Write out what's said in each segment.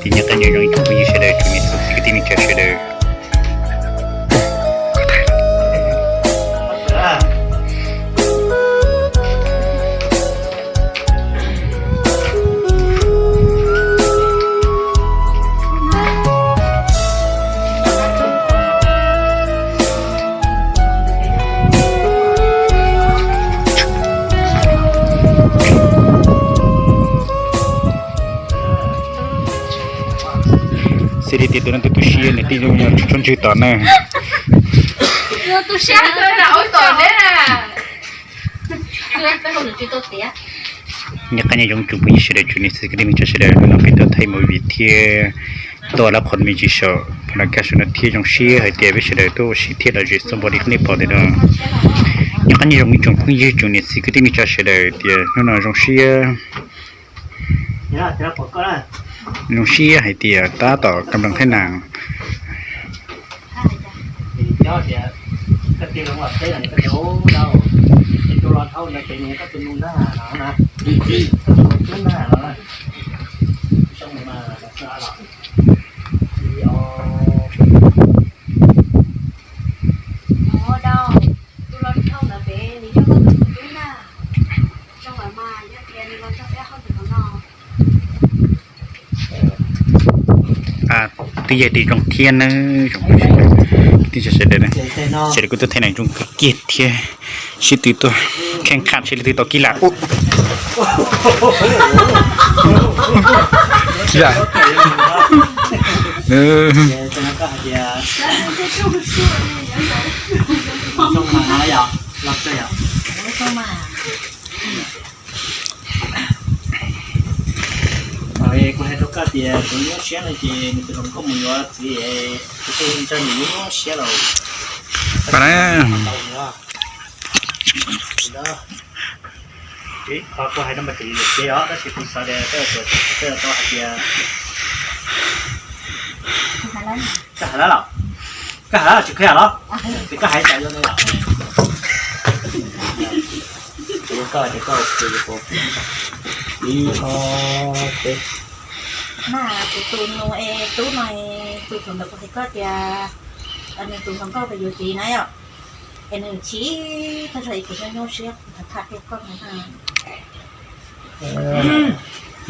Tim nyob qab nyob zoo ib tsoom phooj ywg sawv daws, tsoom niam txiv kwv tij neej tsa sawv daws. Xws li tias tus no tus tu siab nws tij zoo yog tshoob ntswg tom na. Nyob qab nyob zoo tsoom phooj ywg sawv daws, tsoom niam txiv kwv tij neej tsa sawv daws, hnub no peb tuaj thaij movie thiab tuaj lab qhov me ntsis saum phab no kaj saum no thiab zoo siab hais tias peb sawv daws tuaj ua si thiab lom zem xwb npaum li qhov nej pom ntawm no. Nyob qab nyob zoo ib tsoom phooj ywg tsoom niam txiv kwv tij neej tsa sawv daws tias hnub no zoo siab zoo siab hais tias tab tom kam nploos thaib nas. Twb yog li zoo thiab nawb, kwv tij sawv daws, sawv daws kuj tuaj thaij neeg zoo kawg kiag thiab. Sib tw tuaj kheej qham sib tw tau kib lam. Kib lam. Kuv hais rau koj tias tus nyuaj siab no ces nws tus hluas nkauj mus yuav txiv, tus twg ntshe nws nyuaj siab lawm. Qhov kuv hais no mas tseem yuav tsev os, tab sis kuv xav tias koj tau hais tias koj hais lawm los, koj hais lawm tsis qhia los, ces koj hais cas yuav no yom. Ib ob peb. Mas kuv tus nus es tub no, tus thaum ntawd kuv hais koj tias nws tus hluas nkauj pem yuav txiv na yom, es nws chim tag zog es kuv nyuaj nyuaj siab kuv tham tham kiag koj no.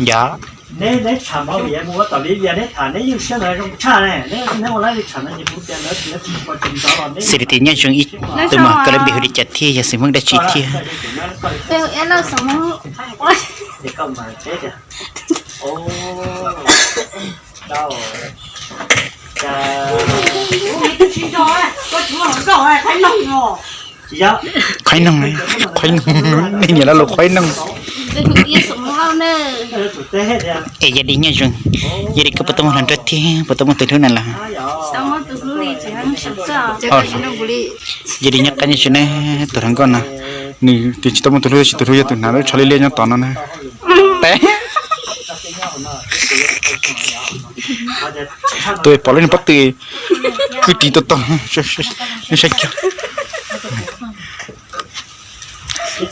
Yog. Neb, neb tham mus ua tom li vias neb tham neb yeej siab ntawd zoo tshaj ne, neb ua lawv li tham no ces kuv tias lawv tsis tsis pom tsis nrov los neb. Xws li tias nyob zoo ib tug mas koj lub npe hu li cas thiab yog xeem Hmoob dab tsi thiab? Qhoib noog, qhoib noog, nej nyiam lawv lus qhoib noog. Es yog li nyob zoo, yog li koj puas tau muaj hluas nraug thiab puas tau muaj tus hlub na los? Yog li nyob qab nyob zoo na, tus hluas nkauj no nws twb tsis tau muaj tus hlub, tus hlub yog tus hnav lub tsho liab liab nyob tom no na. Tes. Tus pom lub niag pob tw kwj ris tau tau, nej saib kiag. Tus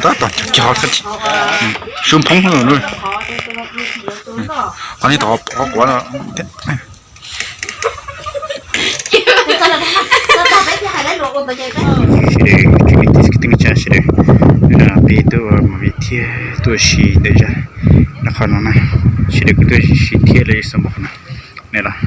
tab tom cog cog, su phoob, qhov nej tom qhov quav no. Sawv daws, tsoom niam txiv kwv tij neej tsa sawv daws, hnub no peb tuaj ua movie thiab tuaj ua si ntawm zaj no qhov no na, sawv daws kuj tuaj ua si thiab lom zem xwb npaum no ne los.